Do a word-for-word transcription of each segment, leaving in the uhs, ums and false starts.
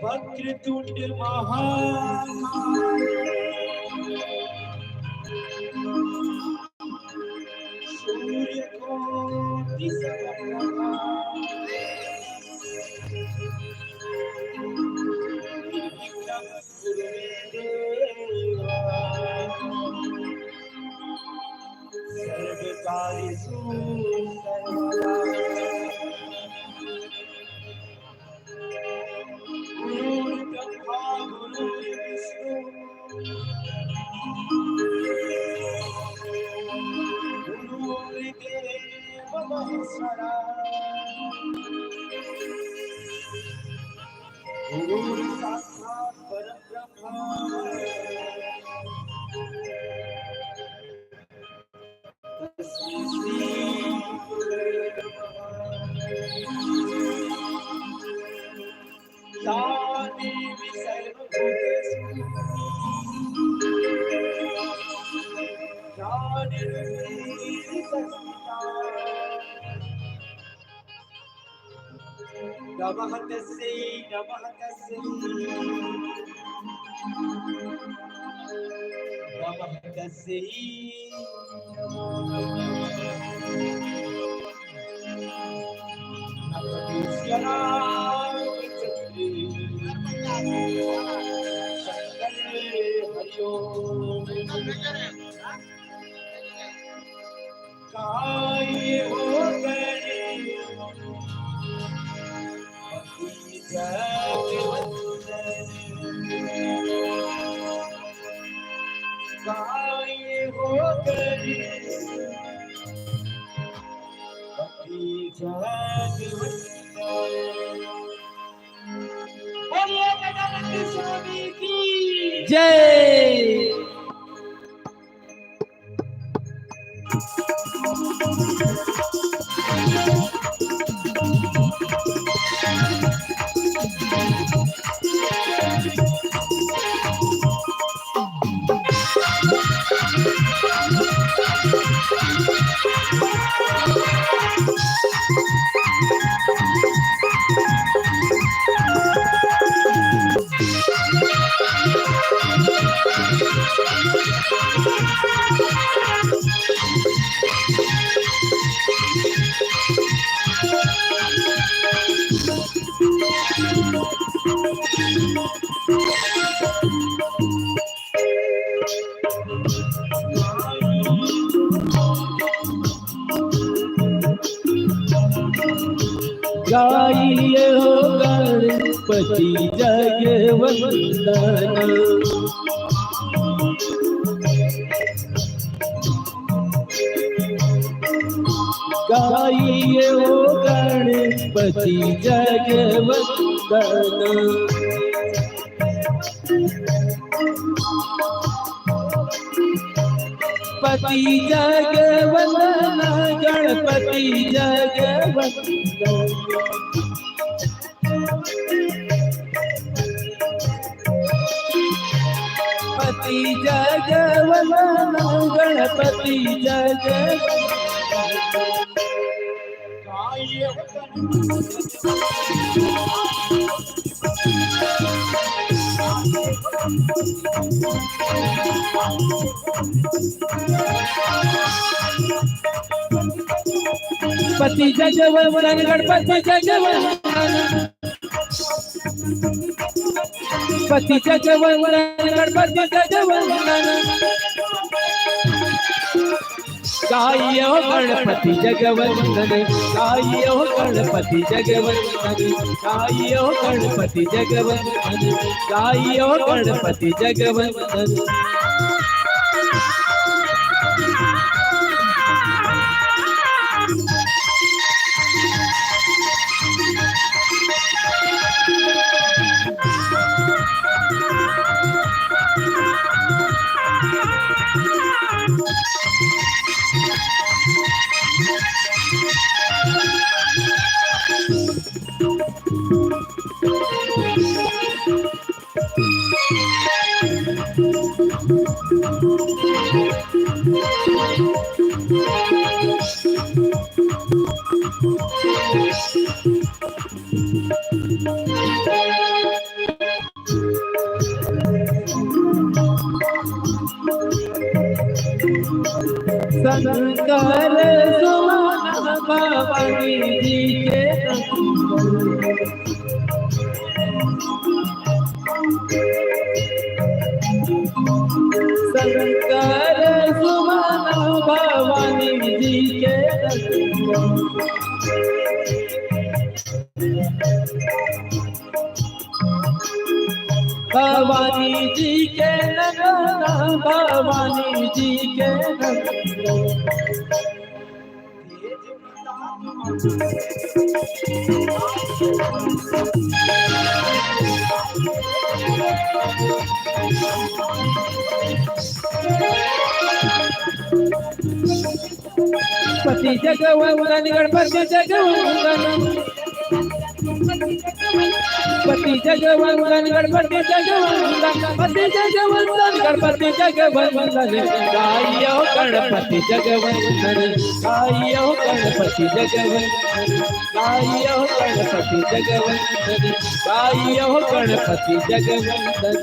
वक्रतुंड महाकाय सूर्यकोटि समप्रभा। सर्वकार्येषु सर्वदा। गुरुर्ब्रह्मा गुरुर्विष्णु गुरुर्देवो महेश्वरा। गुरुर्साक्षात् परब्रह्म। तस्मै श्री गुरुवे नमः। या देवी सर्वभूतेषु, या निर्विघ्नेन संस्थिता। नमः तस्यै, नमः तस्यै, नमः तस्यै। काय हो गणेश, पति जगवंदन। काय हो गणेश, पति जगवंदन। बोलिए गजानंद स्वामी की जय। गाइए हो गणपति जगवंदन। गाइए हो गणपति जगवंदन। पति जगवंदन, गणपति जगवंदन। पति जगवंदन, गणपति जगवंदन। पति जगवंदन, गणपति जगवंदन। पति जगवंदन, गणपति जगवंदन। गाइयो गणपति जगवंदन, गाइयो गणपति जगवंदन, गाइयो गणपति जगवंदन, गाइयो गणपति जगवंदन। शंकर सुमन भवानी जी के नंदन। शंकर सुमन भवानी जी के नंदन। भवानी जी के नंदन, भवानी जी के नंदन। पति जगवंदन गणपति जगवंदन, पति जगवंदन गणपति जगवंदन, पति जगवंदन गणपति जगवंदन। गाइयो गणपति जगवंदन, गाइयो गणपति जगवंदन, गाइयो गणपति जगवंदन, गाइयो गणपति जगवंदन।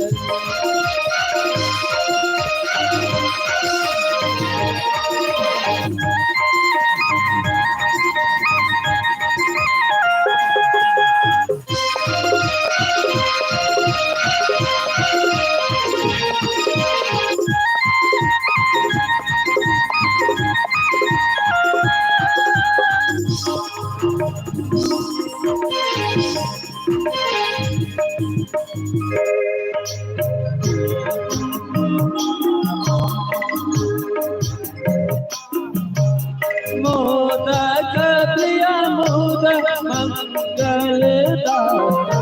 मोदक प्रिय मोदक मंगल दाता।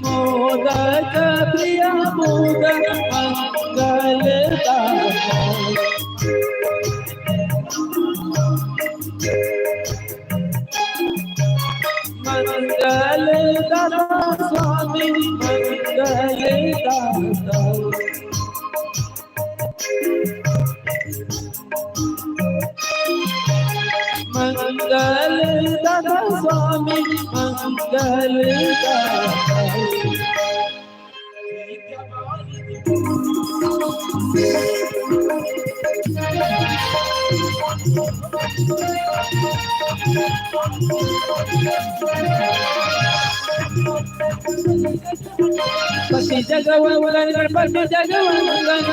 मोदक प्रिय मोदक मंगल दाता। मंगल दाता स्वामी मंगल दाता। मंगल दाता स्वामी मंगल दाता। पति जगवंदन गणपति जगवंदन,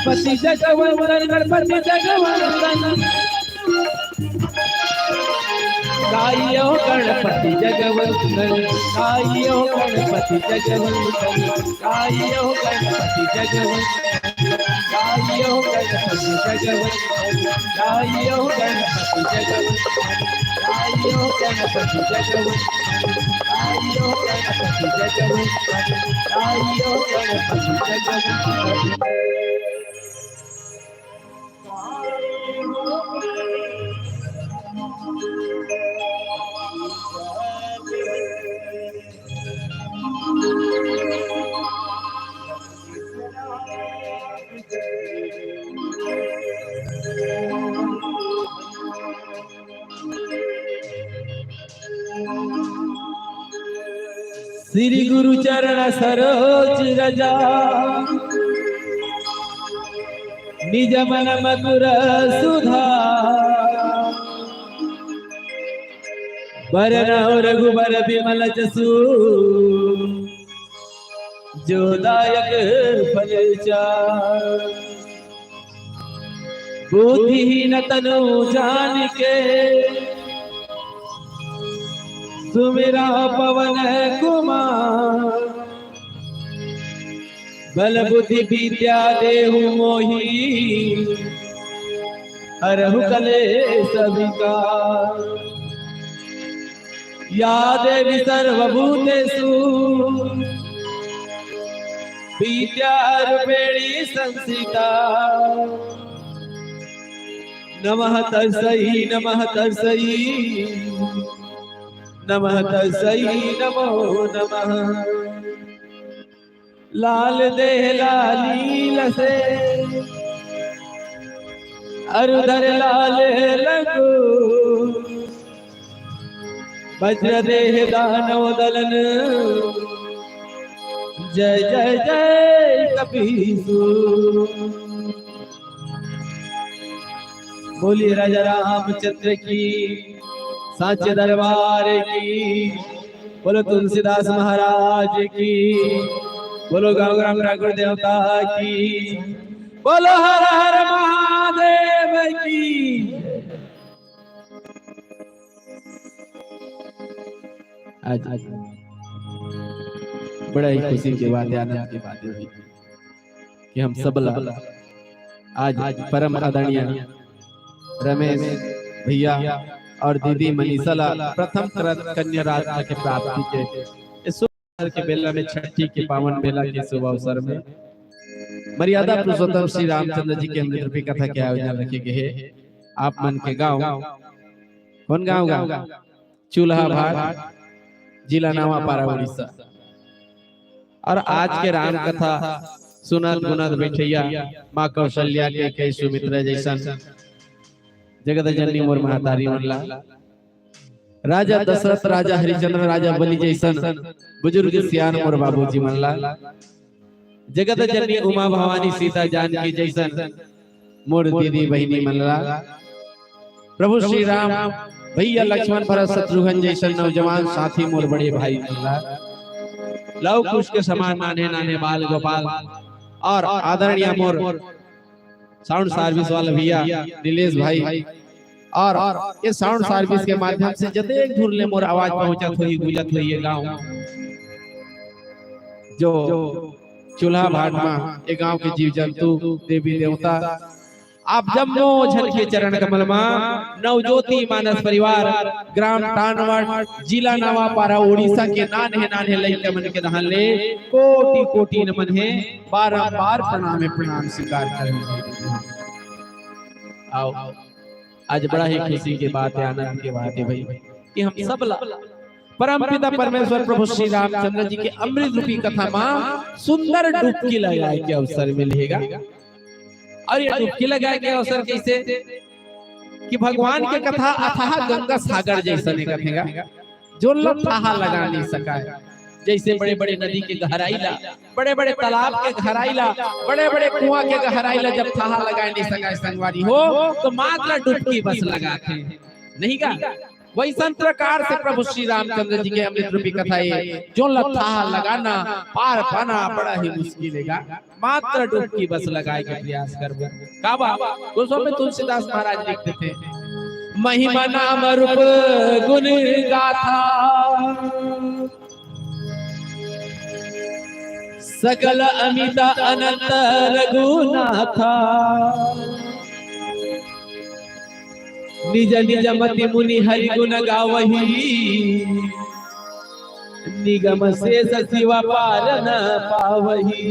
पति जगवंदन गणपति जगवंदन। गाइयो गणपति जगवंदन, गाइयो गणपति जगवंदन, गाइयो गणपति जगवंदन, गाइयो गणपति जगवंदन, गाइयो गणपति जगवंदन, गाइयो गणपति जगवंदन, गाइयो गणपति जगवंदन, गाइयो गणपति जगवंदन। श्री गुरु चरण सरोज रजा, निज मन मधुर सुधा। बरनउँ रघुबर बिमल जसु, जो दायक फल चार। बुद्धिहीन तनु जानिके, सुमिरा पवन कुमार। बल बुद्धि विद्या देहु मोहि, हरहु कलेस विकार। या देवी सर्वभूतेषु, विद्यारूपेण संस्थिता। नमः तस्यै, नमः तस्यै, नमः तस्यै, नमो नमः। लाल देह लालील से, अरु धर लाल लंगू। वज्र देह दानव दलन, जय जय जय कपीसु। बोलिए राजा रामचंद्र की, साचे दरबार की, बोलो तुलसीदास महाराज की, बोलो गाँव ग्राम ठाकुर देवता की, बोलो हर हर महादेव की। आज, आज बड़ा ही खुशी के बात है, आनंद की बात है कि हम सब ला आज परम आदरणीय रमेश भैया और दीदी मनीषा ला प्रथम कन्या रत्न के प्राप्ति के इस शुभ अवसर के बेला में, छठी के पावन बेला के शुभ अवसर में मर्यादा पुरुषोत्तम श्री रामचंद्र जी के अमृत रूपी कथा के आयोजन रखे गए है। आप मन के गांव, कौन गांव गा? चूल्हा भाट, जिला नवापारा, उड़ीसा। और आज के राम कथा सुनत गुनत बैठैया माँ कौशल्या के कई सुमित्रा जैसन जगत जननी मोर महतारी मन ला, राजा दशरथ, राजा हरिचंद्र, राजा बलि जैसन बुजुर्ग सियान मोर बाबूजी मन ला, जगत जननी उमा भवानी सीता जानकी जैसन मोर दीदी बहिनी मन ला, प्रभु श्री राम, भैया लक्ष्मण भरत शत्रुघ्न जैसन नौजवान साथी मोर बड़े भाई मन ला, लव कुश के समान नान्हे नान्हे बाल गोपाल और आदरणीय मोर साउंड सर्विस वाला भैया नीलेश भाई, और ये साउंड सर्विस के माध्यम से जतेक दूर ले मोर आवाज पहुंचत होही, गूंजत होही ये गांव, जो चूल्हा भाट मा ये गांव के जीव जंतु, देवी देवता, आप जम्मो झन के चरण कमल मा नवज्योति मानस परिवार, ग्राम टानवट, जिला नवापारा, उड़ीसा के नान्हे नान्हे लइका मन के डहन ले कोटि कोटि नमन हे। बारंबार प्रणाम हे, प्रणाम स्वीकार करें। आओ, आज बड़ा ही खुशी के बात है, आनंद के बात है भाई, कि हम सब ला परमपिता परमेश्वर प्रभु श्री रामचंद्र जी के अमृत रूपी कथा मा सुंदर डुबकी लगाए के अवसर मिले हे गा। और ये डुबकी लगाए के अवसर कैसे कि भगवान के कथा अथाह गंगा सागर जैसन हे कथे गा, जोन ला थाह लगा नहीं सकाय। जैसे बड़े बड़े नदी के गहराई ला, बड़े बड़े तालाब के गहराई ला, बड़े बड़े कुआं के गहराई ला जब थाह लगाए नहीं सकाय संगवारी हो, तो मात्र डुबकी बस लगाथे, नहीं गा? वैसन प्रकार से प्रभु श्री रामचंद्र जी के अमृत रूपी कथा हे, जोन ला थाह लगाना, पार पाना बड़ा ही मुश्किल हे गा। मात्र डुबकी बस लगाए के प्रयास करबो। का बा? गोस्वामी तुलसीदास महाराज लिख देथे, महिमा नाम रूप गुण गाथा, सकल अमित अनंत रघुनाथा। निज निज मति मुनि हरि गुण गावही, निगम शेष शिव पार न पावही।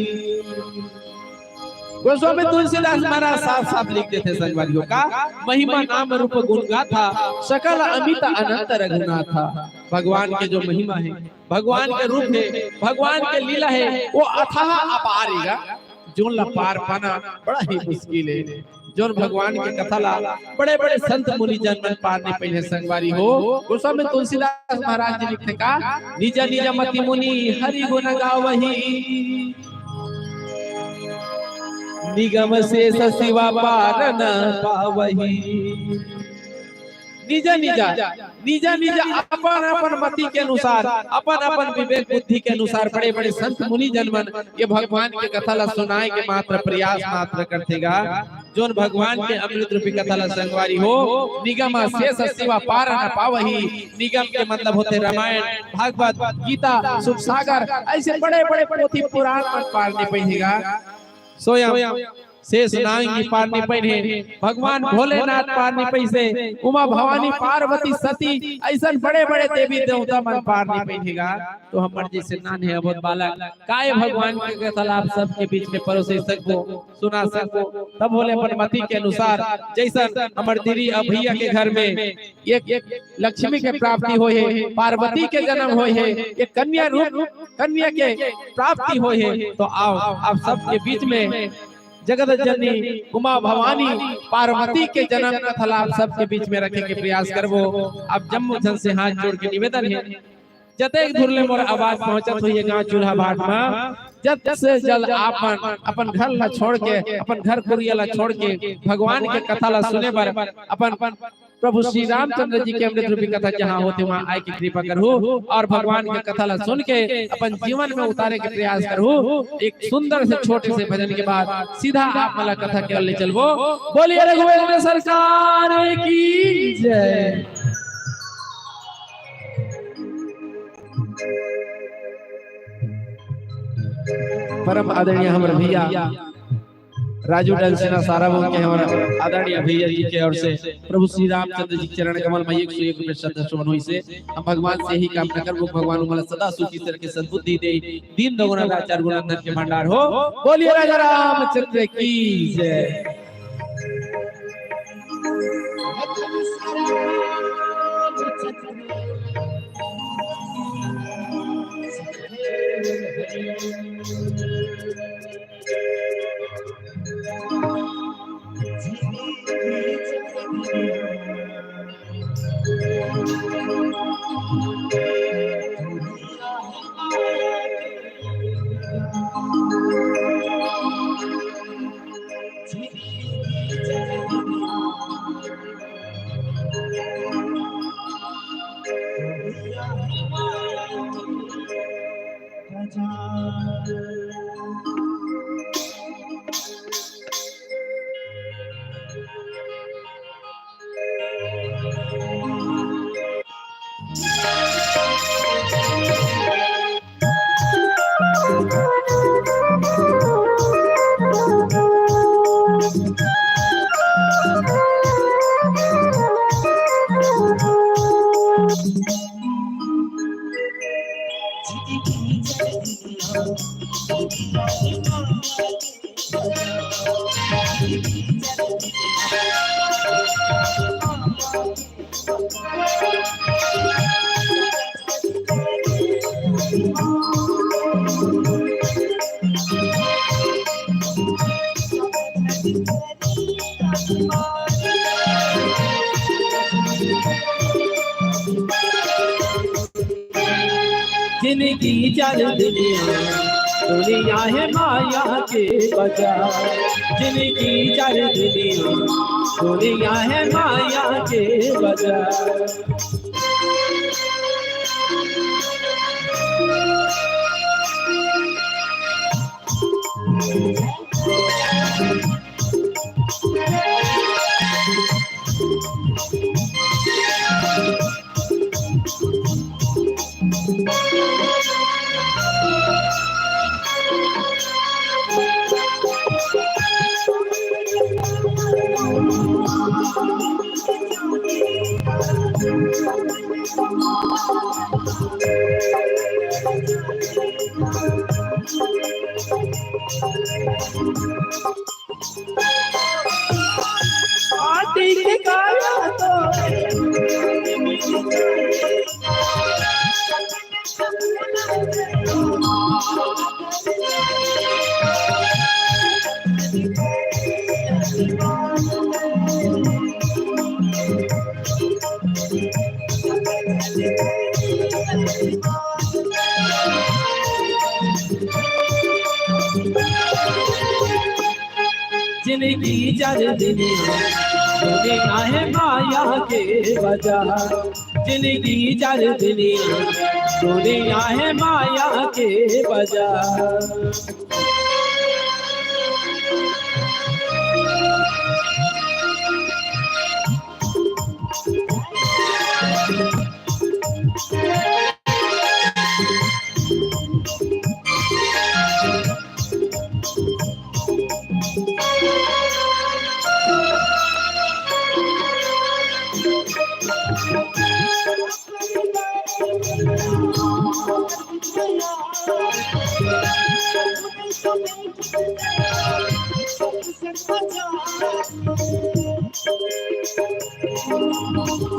गोस्वामी तुलसीदास महाराज साफ साफ लिख देथे संगवारी हो, का महिमा नाम रूप गुण गाथा, सकल अमित अनंत रघुनाथा। भगवान के जो महिमा हे, भगवान के रूप हे, भगवान के लीला हे, वो अथाह अपार हे गा, जोन ला पार पाना बड़ा ही मुश्किल हे। जोन भगवान के कथा ला बड़े बड़े संत मुनि जन मन पार नहीं पहिले संगवारी हो। गोस्वामी तुलसीदास महाराज जी लिखथे का, निज निज मति मुनि हरि गुण गावही, निगम शेष शिव पार न पावही। निज निज निजा निजा अपन अपन मति के अनुसार, अपन अपन विवेक बुद्धि के अनुसार बड़े बड़े संत मुनि जन मन ये भगवान के कथा ला सुनाए के मात्र प्रयास मात्र करथे गा। जोन भगवान के अमृत रूपी कथा ला संगवारी हो, निगम शेष शिवा पार न पावही। निगम के मतलब होथे रामायण, भागवत, गीता, सुख सागर, ऐसे बड़े बड़े पोथी पुराण मन पार नहीं पइही गा। स्वयं शेष नांग जी पार नहीं पइहे, भगवान भोलेनाथ पार नहीं पइसे, उमा भवानी, पार्वती, सती, ऐसन बड़े बड़े देवी देवता मन पार नहीं पइहे गा। तो हमर जैसे नान्हे अबोध बालक काय भगवान के कथा ला आप सबके बीच में परोसे सकबो, सुना सकबो? तब बोले अपन मति के अनुसार, जैसन हमर दीदी अ भैया के घर में एक, एक लक्ष्मी के प्राप्ति होय हे, पार्वती के जन्म होय हे, एक कन्या रूप कन्या के प्राप्ति होय हे। तो आओ, आप सबके बीच में जगत जननी उमा भवानी पार्वती के जन्म कथा ला आप सबके बीच में रखे के प्रयास करबो। आप जम्मो झन से हाथ जोड़ के निवेदन हे, जतेक दूर ले मोर आवाज पहुंचत होही गांव चूल्हा भाट में, जत से जल आप मन अपन घर ला छोड़ के, अपन घर कुरिया ला छोड़ के भगवान के कथा ला सुने बर अपन प्रभु श्री रामचंद्र जी के अमृत रूपी कथा जहाँ होथे, वहाँ आए के कृपा करहू और भगवान के कथा ला सुन के अपन जीवन में उतारे के प्रयास करहू। एक सुंदर से छोटे से भजन के बाद सीधा आप मन ला कथा के ओर ले चलबो। बोलिए रघुवीर सरकार की जय। परम आदरणीय हमर भैया राजू डंसिना सारा बोल के हमर आदरणीय भैया जी के ओर से प्रभु श्री रामचंद्र जी के चरण कमल में एक सौ एक रुपये श्रद्धा सुमन होइसे। हम भगवान से यही कामना करबो, भगवान उमन ला सदा सुखी से रखे, सद्बुद्धि दे, दीन दोगुना दया चार गुना धन के भंडार हो। बोलिए राजा रामचंद्र की जय। जिनकी चार दुनिया, दुनिया है माया के बाजार। जिनकी चार दुनिया, दुनिया है माया के बाजार। जिनकी चार दुनिया, दुनिया है माया के बाजार, जिंदगी चार दुनिया, दुनिया है माया के बाजार।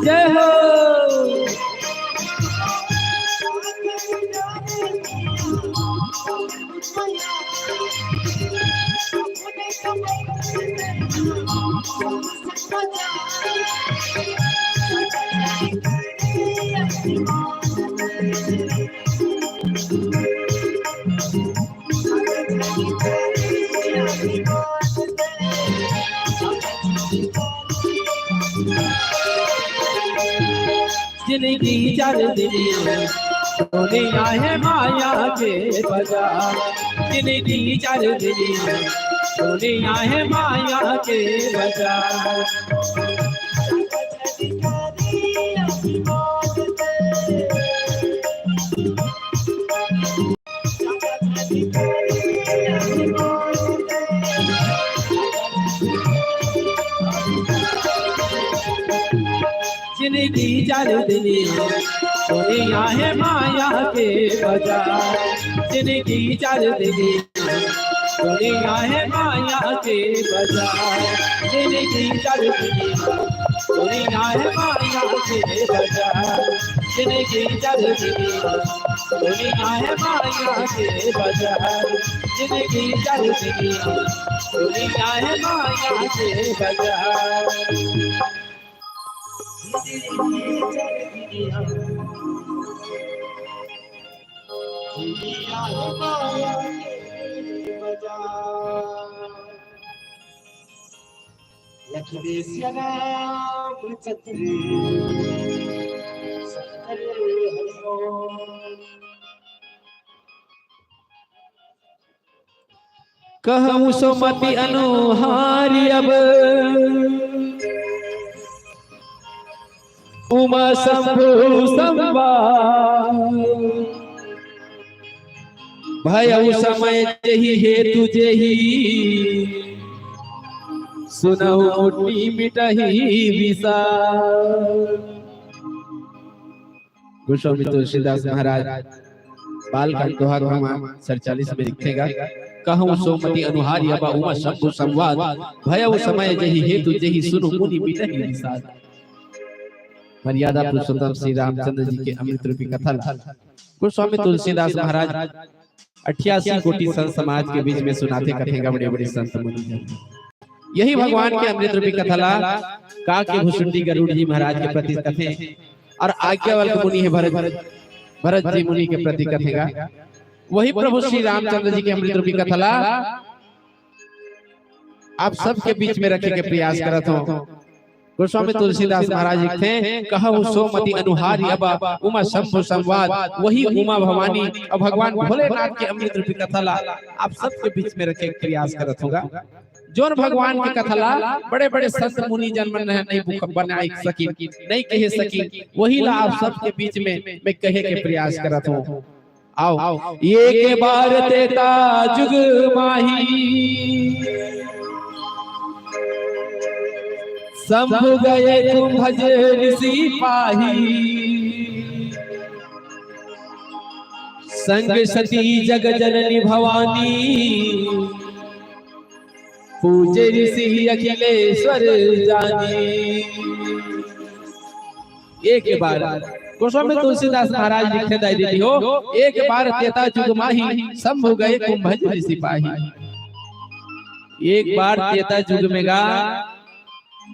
जय हो। जिंदगी चार दुनिया, दुनिया है माया के बाजार। जिंदगी चार दुनिया, दुनिया है माया के बाजार। जिंदगी चार दुनिया, दुनिया है माया के बाजार। जिंदगी चार दुनिया, दुनिया है माया के बाजार। जिंदगी चार दुनिया, दुनिया है माया के बाजार। जिंदगी चार दुनिया, दुनिया है माया के बाजार। जिंदगी चार दुनिया, दुनिया है माया के बाजार। लखदेसिया रामचंद्र शंकर हरि ओम। कहूँ सुमति अनुहारी अब उमा शंभु संवाद। भयउ समय जेहि हेतु जेहि सुनहु मुट्ठी मिटही विषाद। गोस्वामी तुलसीदास महाराज बाल कांड दोहा क्रम सड़चालीस में लिखेगा, कहूँ सुमति अनुहारी अब उमा शंभु संवाद, भयउ समय जेहि हेतु जेहि सुनु मुनि मिटहि विषाद। मर्यादा पुरुषोत्तम श्री रामचंद्र जी के अमृत रूपी कथा ला गोस्वामी तुलसीदास महाराज अठियासी कोटि संत समाज के बीच में सुनाथे कथेगा बड़े बड़े संत मुनि जन। यही भगवान के अमृत रूपी कथा ला काके भुसुंडी गरुड़ जी महाराज के प्रति कथे और आज्ञावल्क मुनि है भरत, भरत जी मुनि के प्रति कथेगा। वही प्रभु श्री रामचंद्र जी के अमृत रूपी कथा ला आप सबके बीच में रखे के प्रयास करत हों। गोस्वामी तुलसीदास महाराज लिखथे, कहु सोमति अनुहारी अब उमा शंभु संवाद। वही उमा भवानी और भगवान भोलेनाथ के अमृत रूपी कथा ला आप सबके बीच में रखे के प्रयास करत हों गा। जोन भगवान के कथा ला बड़े-बड़े संत मुनि जन मन ह नहीं बुक-, बनाए सकिन, नहीं कहे सकिन, वही ला आप सबके बीच में मैं कहे के प्रयास करत हों। आओ, एक बार त्रेता जुग माही, शंभु गए कुंभज ऋषि पाही। संग सती जग जननी भवानी, पूजे ऋषि अखिलेश्वर जानी। एक बार गोस्वामी तुलसीदास महाराज लिखे दाई दीदी हो, एक बार त्रेता जुग माही, शंभु गए कुंभज ऋषि पाही। एक बार त्रेता जुग में गा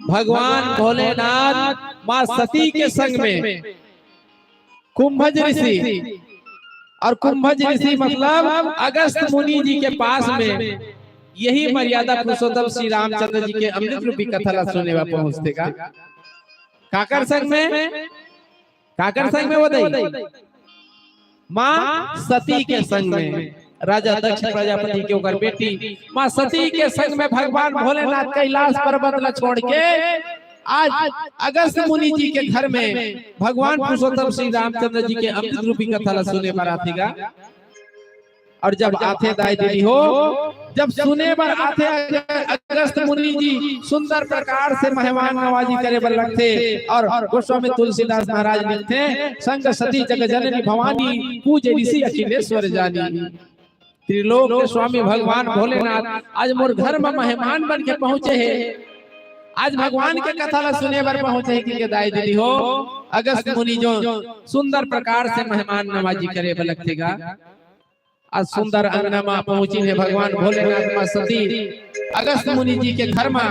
भगवान भोलेनाथ माँ सती के संग में कुंभज ऋषि, और कुंभज ऋषि मतलब अगस्त मुनि जी के पास में यही मर्यादा पुरुषोत्तम श्री रामचंद्र जी के अमृत रूपी कथा ला सुने बर पहुंचथे गा। काकर संग में? काकर संग में वो दई? माँ सती के संग में। राजा दक्ष प्रजापति के ओकर बेटी माँ सती के संग में भगवान भोलेनाथ कैलाश पर्वत ला छोड़ के आज अगस्त मुनि जी के घर में भगवान पुरुषोत्तम श्री रामचंद्र जी के अमृत रूपी कथा ला सुने बर आथे गा। और जब आथे दाई दीदी हो, जब सुने बर आथे अगस्त मुनि जी, सुंदर प्रकार से मेहमान नवाजी करे बर लगथे। और गोस्वामी तुलसीदास महाराज लिखथे, संग सती जग जननी भवानी, पूजे ऋषि अखिलेश्वर जानी। त्रिलोक के स्वामी भगवान भोलेनाथ आज मोर घर में मेहमान बन के पहुंचे हे। आज भगवान के कथा ला सुने बर पहुंचे हे कि दाई दीदी हो, अगस्त मुनि जो सुंदर प्रकार से मेहमान नवाजी करे बर लगथे गा। आज सुंदर अंगना मा पहुंचिन हे भगवान भोलेनाथ माँ सती अगस्त मुनि जी के घर मा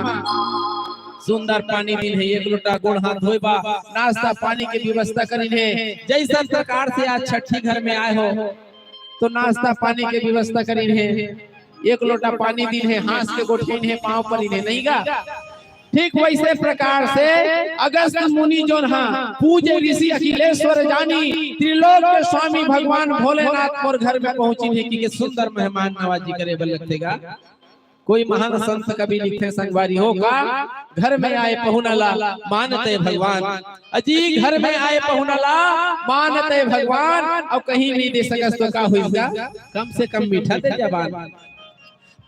सुंदर पानी दीन हे, एक लोटा गोड़ हाथ धोए बर, नाश्ता पानी के व्यवस्था करिन हे। जैसन प्रकार से आज छठी घर में आए हो तो नाश्ता पानी के व्यवस्था करिन हे, एक लोटा पानी दीन हे, हाँस के गोठियाइन हे, पाँव परिन हे, नहीं गा? ठीक वैसे प्रकार से अगस्त मुनि जोन हा पूजे ऋषि अखिलेश्वर जानी, त्रिलोक के स्वामी भगवान भोलेनाथ मोर घर में पहुंचिन हे कि के सुंदर मेहमान नवाजी करे बर लगथे गा। कोई महान संत कवि लिखथे संगवारी हो का, घर में आए पहुना ला मानते भगवान। अजी घर में आए पहुना ला मानते भगवान, और कहीं नहीं दे सकस तो का होइस गा, कम से कम मीठा दे जबान।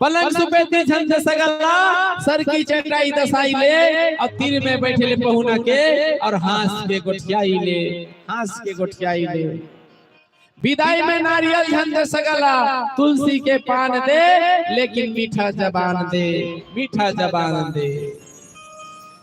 पलंग सुपेती झंझ सगला, सर की चटाई दसाई ले, और तीर में बैठे ले पहुना के, और हाँस के गोठियाई ले, हाँस के गोठियाई ले। विदाई में नारियल झंझ सगला, तुलसी के पान दे, लेकिन मीठा जबान दे, मीठा जबान दे।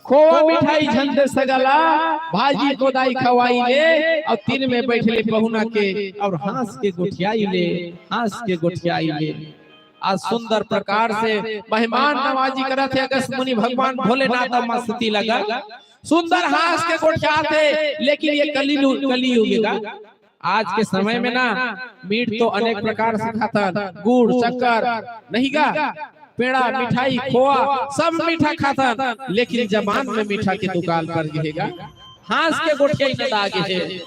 खोवा मिठाई झंझ सगला, भाजी कोदाई खवाई ले, और तीर में बैठे ले पहुना के, और हाँस के गोठियाई ले, हाँस के गोठियाई ले। आज सुंदर प्रकार से मेहमान नवाजी करत हे अगस्त मुनि भगवान भोलेनाथ अउ माँ सती लगा। सुंदर हाँस के गोठियात हे, लेकिन ये कलि-, कलियुग हे गा। आज के समय में ना मीठ तो अनेक प्रकार से खाथन, गुड़, शक्कर, नहीं गा, पेड़ा, मिठाई, खोआ, सब मीठा खाथन, लेकिन जबान में मीठा के दुकाल पर गे हे गा। हाँस के गोठियाई न लागे हे।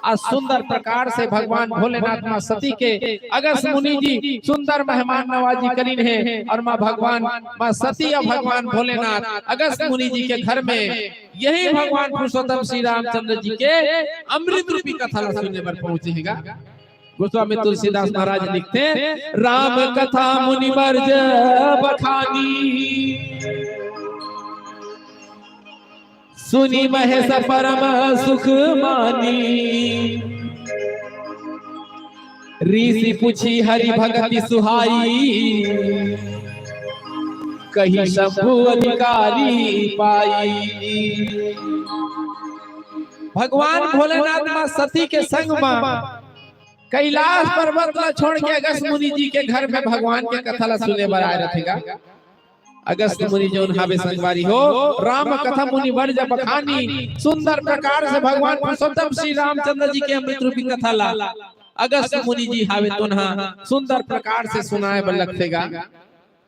आज सुंदर प्रकार से भगवान भोलेनाथ माँ सती के अगस्त मुनि जी सुंदर मेहमान नवाजी करिन हे और माँ भगवान, माँ सती और भगवान भोलेनाथ अगस्त मुनि जी के घर में यही भगवान पुरुषोत्तम श्री रामचंद्र जी के अमृत रूपी कथा ला सुने बर पहुंचे हे गा। गोस्वामी तुलसीदास महाराज लिखथे, "राम कथा मुनि बरज बखानी, सुनि महेश परम सुख मानी। ऋषि पूछी हरि भगति सुहाई, कही शंभु अधिकारी पाई।" भगवान भोलेनाथ माँ सती के संग मा कैलाश पर्वत ला छोड़ के अगस्त मुनि जी के घर में भगवान के कथा ला सुने बर आए रथे गा। अगस्त मुनि जोन हावे संगवारी हो, "राम कथा मुनि बरज बखानी", सुंदर प्रकार से भगवान पुरुषोत्तम श्री रामचंद्र जी के अमृत रूपी कथा ला अगस्त मुनि जी हावे तोन हा सुंदर प्रकार से सुनाए बर लगथे गा।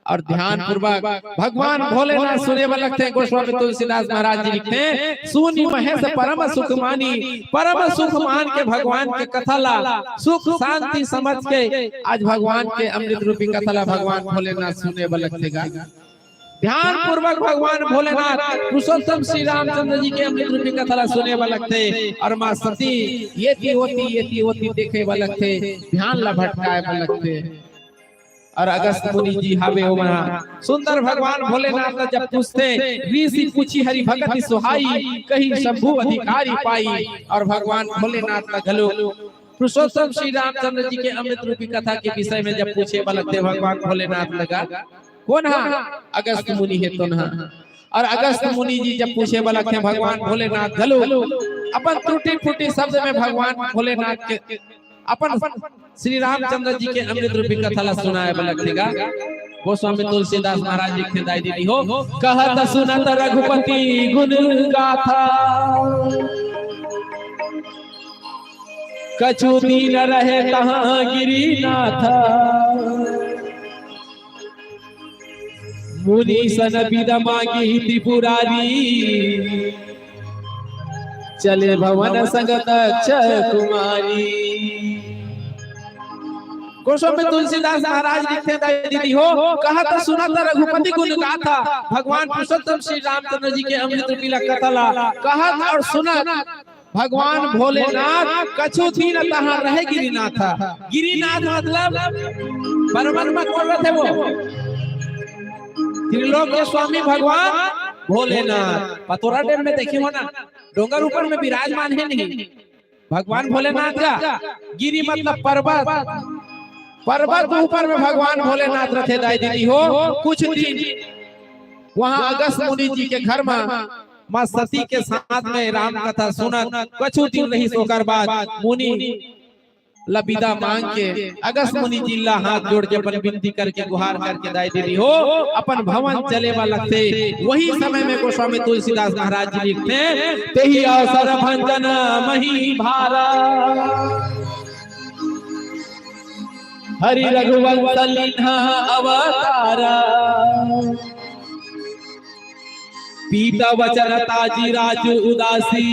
और ध्यान पूर्वक भगवान भोलेनाथ सुने बर लगथे। गोस्वामी तुलसीदास महाराज जी लिखथे, "सुनि महेश परम सुख मानी", परम सुख मान के भगवान के कथा ला सुख शांति समझ के आज भगवान के अमृत रूपी कथा ला भगवान भोलेनाथ सुने बर लगथे गा। ध्यान पूर्वक भगवान भोलेनाथ पुरुषोत्तम श्री रामचंद्र जी के अमृत रूपी कथा ला सुने बर लगथे और माँ सती एती ओती, एती ओती देखे बर लगथे, ध्यान ला भटकाए बर लगथे। और अगस्त मुनि जी हावे ओमन हा सुंदर भगवान भोलेनाथ ला जब पूछथे, "ऋषि पूछी हरि भगति सुहाई, कही शंभु अधिकारी पाई", और भगवान भोलेनाथ ला घलो पुरुषोत्तम श्री रामचंद्र जी के अमृत रूपी कथा के विषय में जब पूछे बर लगथे भगवान भोलेनाथ लगा, कोन हा? अगस्त मुनि हे तोन हा। और अगस्त मुनि जी जब पूछे बर लगथे भगवान भोलेनाथ घलो अपन टूटी फूटी शब्द में भगवान भोलेनाथ के अपन श्री रामचंद्र जी के अमृत रूपी कथा ला सुनाए बर लगथे गा। गोस्वामी तुलसीदास महाराज लिखथे दाई दीदी हो, "कहत सुनत रघुपति गुण गाथा, कछु दीन रहे तहाँ गिरिनाथ। मुनि सन बिदा मांगी त्रिपुरारी, चले भवन संग दक्ष कुमारी। गोस्वामी तुलसीदास महाराज लिखथे, दाई दीदी हो, कहत सुनत रघुपति गुण गाथा, भगवान पुरुषोत्तम श्री रामचंद्र जी के अमृत रूपी ला कथा ला कहत और सुनत भगवान भोलेनाथ कछु दिन तहाँ रहे गिरीनाथ। गिरीनाथ मतलब परमात्मा कौन रहते वो? त्रिलोक के स्वामी भगवान भोलेनाथ। पतोरा डैम में देखे हो ना, डोंगर ऊपर में विराजमान है नहीं भगवान भोलेनाथ का। गिरी मतलब पर्वत, पर्वत ऊपर में भगवान भोलेनाथ रथे दाई दीदी हो। कुछ दिन वहाँ अगस्त मुनि जी के घर में माँ सती के साथ में राम कथा सुनत कछु दिन रहिस। ओकर बाद मुनि ला बिदा मांग के अगस्त मुनि जी ला हाथ जोड़ के अपन विनती करके गुहार करके दाई दीदी हो अपन भवन चले वाला थे। वही समय में गोस्वामी तुलसीदास महाराज जी लिखथे, तेहि अवसर भंजन मही भारा, हरि रघुवंश लिन्हा अवतारा। पीता वचन ताजी राजू उदासी,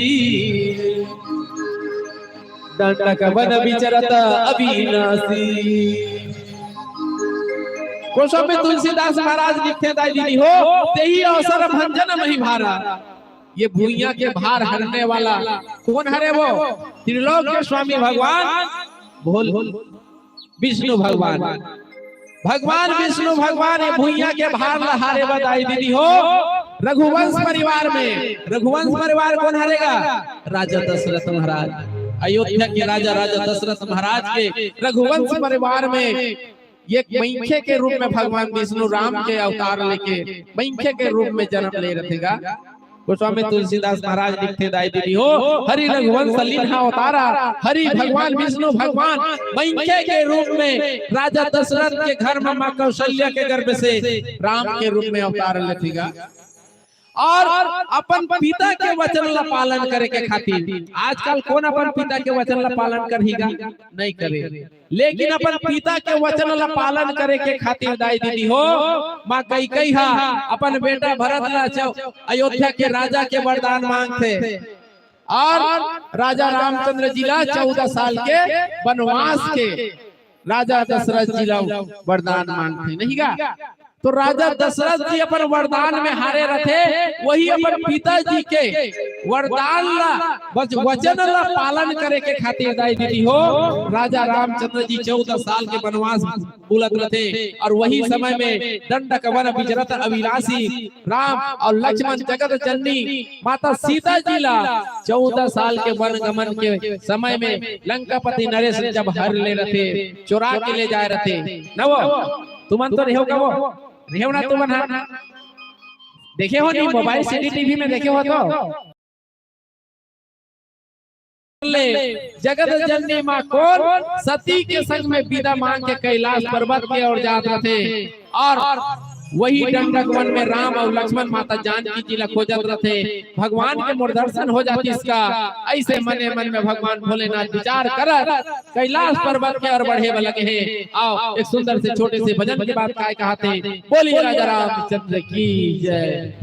दंडक वन विचरत अविनाशी। गोस्वामी तुलसीदास महाराज लिखथे दाई दीदी हो, तेहि अवसर भंजन मही भारा। ये भुइयां के भार हरने वाला कौन हरे वो? त्रिलोक के स्वामी भगवान भोल विष्णु भगवान। भगवान विष्णु भगवान ये भुइयां के भार ला हारे बर दाई दीदी हो। रघुवंश परिवार में, रघुवंश परिवार कौन हरे गा? राजा दशरथ महाराज। अयोध्या के राजा, राजा दशरथ महाराज के रघुवंश परिवार में एक मनखे के रूप में भगवान विष्णु राम के अवतार लेके मनखे के रूप में जन्म ले रथे गा। गोस्वामी तुलसीदास महाराज लिखथे दाई दीदी हो, हरि रघुवंश लिन्हा अवतारा, हरि भगवान विष्णु भगवान मनखे के रूप में राजा दशरथ के घर में माँ कौशल्या के गर्भ से राम के रूप में अवतार लेथे गा। और अपन पिता के वचन ला पालन करे के खातिर, आजकल कौन अपन पिता के वचन ला पालन करही गा? नहीं करे। लेकिन अपन पिता के वचन ला पालन करे के खातिर दाई दीदी हो, माँ कैकई हा अपन बेटा भरत ला चौ-, अयोध्या के राजा के वरदान मांगथे और राजा रामचंद्र जी ला चौदह साल के वनवास के राजा दशरथ जी ला वरदान मांगथे नहीं गा। तो राजा दशरथ जी अपन वरदान में हारे रथे, वही अपन पिताजी के वरदान ला, वच-, वचन ला पालन करे के खातिर दाई दीदी हो, राजा रामचंद्र जी चौदह साल के वनवास बुलत रथे और वही समय में दंडक वन विचरत अविनाशी राम और लक्ष्मण जगत जननी माता सीता जी ला चौदह साल के वन गमन के समय में लंकापति नरेश जब हर ले रथे, चोरा के ले जाए रथे न वो। तुमन तो रेहो का वो? रेहो ना तुमन हा? देखे हो नहीं, मोबाइल, सीडी टीवी में देखे हो तो? ले जगत जननी माँ कौन सती के संग में बिदा मांग के कैलाश पर्वत के ओर जात रथे और वही दंडक वन में राम और लक्ष्मण माता जानकी जी ला खोजत रथे। भगवान के मोर दर्शन हो जातिस का, ऐसे मने मन में भगवान भोलेनाथ विचार करत कैलाश पर्वत के ओर बढ़े बर लगे हे। आओ, एक सुंदर से छोटे से भजन के बाद काय कहत हे। बोलिए राजा रामचंद्र की जय।